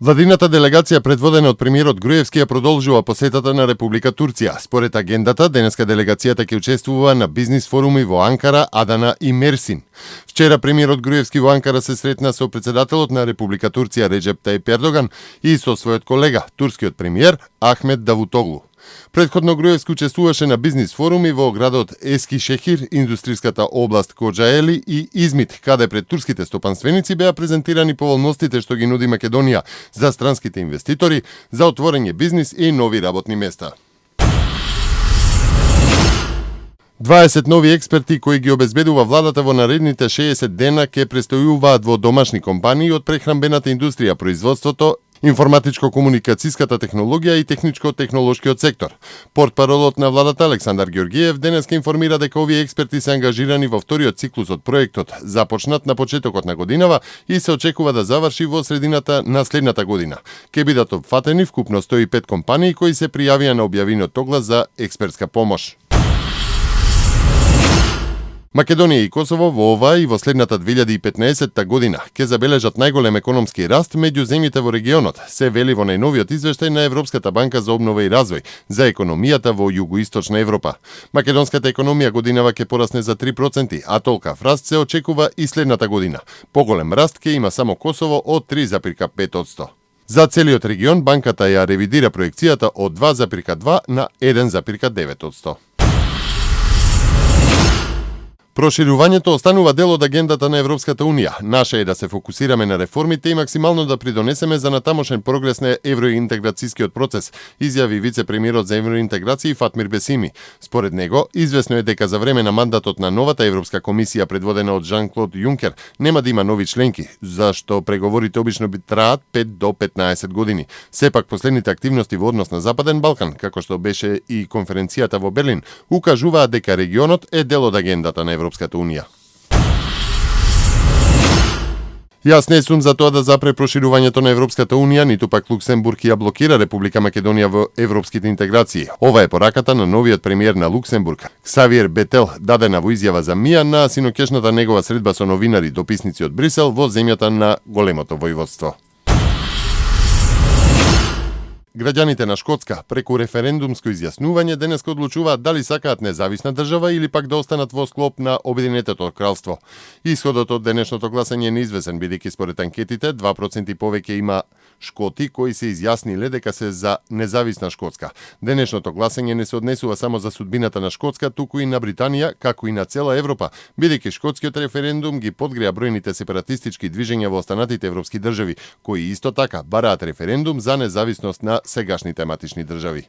Владината делегација предводена од премиерот Груевски ја продолжува посетата на Република Турција. Според агендата, денеска делегацијата ќе учествува на бизнис форуми во Анкара, Адана и Мерсин. Вчера премиерот Груевски во Анкара се сретна со председателот на Република Турција Реджеп Тајип Ердоган и со својот колега, турскиот премиер Ахмет Давутоглу. Претходно Груевски учествуваше на бизнис форуми во градот Ескишехир, индустријската област Коџаели и Измит, каде пред турските стопанственици беа презентирани поволностите што ги нуди Македонија за странските инвеститори, за отворење бизнис и нови работни места. 20 нови експерти кои ги обезбедува владата во наредните 60 дена ке престојуваат во домашни компании од прехранбената индустрија, производството, информатичко-комуникацијската технологија и техничко-технолошкиот сектор. Портпаролот на владата Александар Ѓорѓиев денеска информира дека овие експерти се ангажирани во вториот циклус од проектот, започнат на почетокот на годинава и се очекува да заврши во средината на следната година. Ке бидат опфатени вкупно 105 компании кои се пријавија на објавиниот оглас за експертска помош. Македонија и Косово во оваа и во следната 2015 година ќе забележат најголем економски раст меѓу земјите во регионот, се вели во најновиот извештај на Европската банка за обнова и развој за економијата во југоисточна Европа. Македонската економија годинава ќе порасне за 3%, а толкав раст се очекува и следната година. Поголем раст ќе има само Косово од 3,5%. За целиот регион банката ја ревидира проекцијата од 2,2 на 1,9%. Проширувањето останува дел од агендата на Европската Унија. Наша е да се фокусираме на реформите и максимално да придонесеме за натамошен прогрес на евроинтеграцијскиот процес, изјави вице-премиерот за евроинтеграција Фатмир Бесими. Според него, извесно е дека за време на мандатот на новата Европска комисија предводена од Жан-Клод Јункер нема да има нови членки, зашто преговорите обично би траат 5 до 15 години. Сепак последните активности во однос на Западен Балкан, како што беше и конференцијата во Берлин, укажуваат дека регионот е дел од агендата на Европската Унија. Јас не сум за тоа да запре проширувањето на Европската Унија, ниту пак Луксембург ја блокира Република Македонија во европските интеграции. Ова е пораката на новиот премиер на Луксембург, Ксавиер Бетел, дадена во изјава за МИА на синокешната негова средба со новинари дописници од Брисел во земјата на големото војводство. Граѓаните на Шкотска преку референдумско изјаснување денеска одлучуваат дали сакаат независна држава или пак да останат во склоп на Обединетото кралство. Исходот од денешното гласање е неизвестен, бидејќи според анкетите 2% повеќе има шкоти кои се изјасниле дека се за независна Шкотска. Денешното гласање не се однесува само за судбината на Шкотска, туку и на Британија, како и на цела Европа, бидејќи шкотскиот референдум ги подгреа бројните сепаратистички движења во останатите европски држави, кои исто така бараат референдум за независност на сегашните матични држави.